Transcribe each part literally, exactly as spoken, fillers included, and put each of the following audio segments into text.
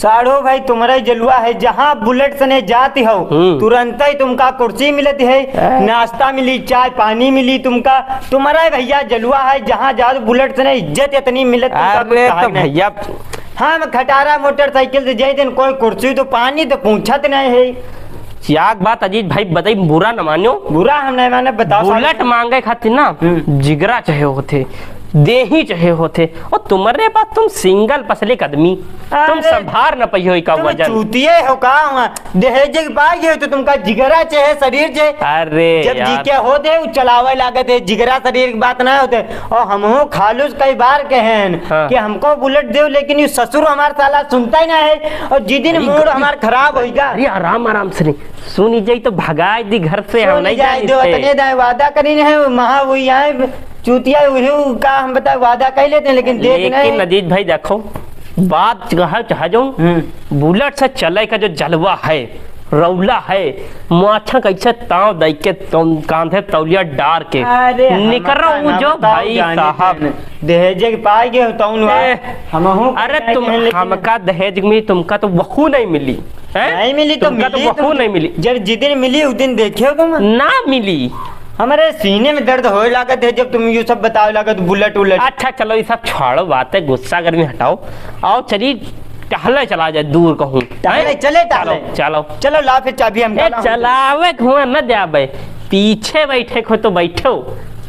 साढ़ो भाई, तुम्हरे जलवा है, जहाँ बुलेट सने जाती हो, हम्म। तुरंत ही तुमका कुर्सी मिलती है, हैं? नाश्ता मिली, चाय पानी मिली तुमका। तुम्हरे भैया जलवा है, जहाँ जाओ बुलेट सने इज्जत इतनी मिलत तुमका, अरे कुछ कहा तो नहीं। भैया, हम खटारा मोटरसाइकिल से जाई दिन कोई कुर्सी तो पानी तो पूछत नहीं है। क्या बात अजीत भाई बताई, बुरा न मानियो। बुरा हम नहीं माने, बताओ साहब। बुलेट मांगे खातिर ना हम्म। जिगरा चाहे होते, देही चाहे होते, और तुम्हरे पास तुम सिंगल पसलिक आदमी, तुम अरे संभार न पइहो का तुम वजन। चूतिए हो का? वहाँ दहेज के पाई गए तो तुमका जिगरा चाहे, शरीर चाहे। अरे जब यार। जी के होते, उ चलावे लागत है, जिगरा शरीर की बात ना होते। और हमहू खालू से कई बार कहे हैं हाँ। कि हमको बुलेट दो, लेकिन ये ससुर हमार साला सुनता ही ना है। और जिस दिन अरे मूड ग-, हमार खराब होइगा। अरे आराम, आराम से नहीं सुनी जाई तो भगाए दी घर से, हम सुनी नहीं जाए जानी दो, से। तने दाए वादा करी नहीं है, महा वही आए, चूतिया वही का हम बता वादा कर लेते हैं, लेकिन देख लेकिन नहीं। अजीत भाई देखो, बात कहा चाह जाऊं, हम्म। बुलेट से चले का जो जलवा है, रौला है, माथा कैसे ताव दई के तुम कांधे तौलिया डार के अरे, हम निकरो का ना जो बताओ भाई जाने साहब। जाने। दहेज के पाए गए हो तौन वा। ए, हमहू अरे कहे तुम हैं, लेकिन हमका दहेज में तुमका तो वहू नहीं मिली, हैं? नहीं मिली तो तुमका तो मिली वहू तुम। नहीं मिली। जब जिस दिन मिली उस दिन देखे हो तुम। ना मिली। हमारे सीने में दर्द होए लागत है जब तुम ये सब बतावे लागत बुलेट उलेट। अच्छा चलो ये सब छोड़ो बातें, गुस्सा गर्मी हटाओ, आओ चली टहले चला जाए दूर कहूँ। टहले, हैं? चले टहले। चलो, चलो। चलो, ला फिर चाबी हमका ए, लाओ। चलावे के हुआ न जाबे, पीछे बैठे को तो बैठो,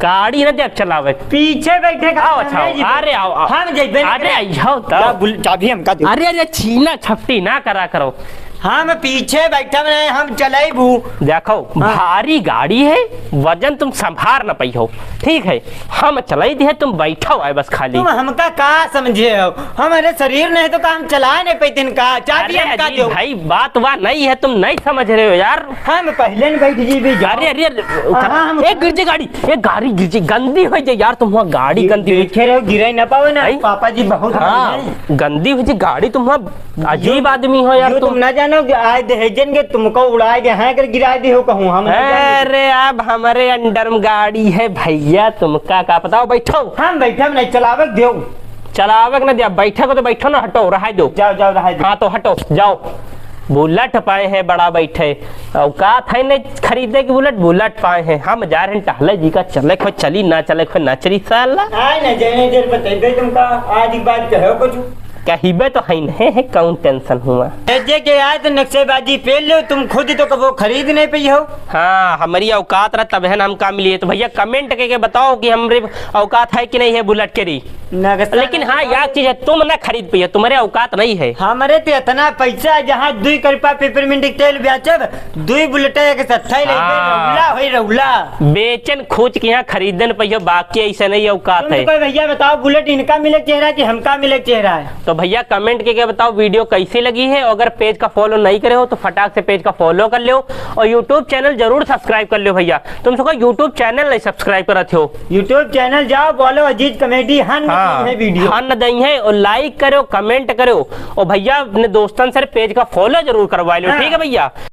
गाड़ी न दे चलावे। पीछे बैठे का आओ, हम अच्छा, नहीं अरे आओ, आओ। हम जइबे नहीं अरे करे। आओ तो। क्या बुल-, चाबी हमका दो। अरे, अरे, छीना छपटी ना करा करो। हम पीछे बैठब नहीं, हम चलाइबू। देखो, हाँ। भारी गाड़ी है, वजन तुम संभार न पइहो, ठीक है? हम चलाई दिहे, तुम बैठो आए बस खाली। तुम हमका का समझे हो? हमारे शरीर नहीं तो का हम चला नहीं पाते इनका? चाबी अरे हमका अजीत दो। भाई, बात वा नहीं है, तुम नहीं समझ रहे हो यार। हम पहले न बैठ जी भी जाओ। अरे, अरे, अरे, हाँ, हाँ, हम एक गिर जे गाड़ी, एक गाड़ी गिर जे, गंदी हो जाए यार, तुम वहाँ गाड़ी गंदी हो देखे रहो, गिरे ना पावे ना, भाई। पापा जी बहुत हाँ, हैं। गंदी हो जाए गाड़ी, तुम वहाँ अजीब यो, आदमी हो यार यो तुम। तुम ना जानो कि आज दहेजन के तुमको उड़ाए दे, हाँ, कर गिराए दे हो कहूँ, हम ना जाने। अरे, अब हमारे under में गाड़ी है भैया, तुमका का पता हो, बैठो। हम बैठे, हम नहीं चलावे देव। चलावे के ना दिया, बैठे को तो बैठो ना, हटो, रहाई दो। जाओ, जाओ, रहाई दो। हाँ, तो हटो, जाओ। बुलेट पाए हैं बड़ा बैठे, औकात है नहीं खरीदे की बुलेट, बुलेट पाए हैं। हम जा रहे हैं टहले जी का, चले खो चली, ना चले खो ना चली साला। आए ना, जने जर बतेबे तुमका, आज एक बात कहो कुछ। कहिबे तो है नहीं है, कौन tension हुआ? जे के आए तो नक्शेबाजी पेल लो, तुम खुद तो कबो खरीद नहीं पई हो। हाँ, हमारी औकात रहा तब है ना हम काम लिए। तो भैया comment करके बताओ कि हमरे औकात है कि नहीं है बुलेट के री। नक्शा लेकिन नहीं हाँ, बताओ। याद चीज है, तुम ना खरीद पइहो, तुम्हारे औकात नहीं है। हमारे तो इतना पैसा है, जहाँ दुई करिपा peppermint के तेल बेचब, दुई बुलेट एक सत्था ही लेके हाँ। रौला होई रौला। बेचन खोज के यहाँ खरीदन पइहो, बाकी ऐसे नहीं औकात तुम है। तो कोई भैया बताओ, बुलेट इनका मिले चेहरा कि हमका मिले चेहरा है? तो भैया comment करके बताओ video कैसी लगी है, अगर page का follow नहीं करे हो तो फटाक से page का follow कर लो और YouTube channel जरूर subscribe कर लो भैया। तुम सबका YouTube channel नहीं subscribe करत हो। YouTube channel जाओ, बोलो अजीत comedy, हन हाँ, दई है video। हन दई है और like करो, comment करो और भैया अपने दोस्तन से page का follow जरूर करवा लो, हाँ। ठीक है भैया?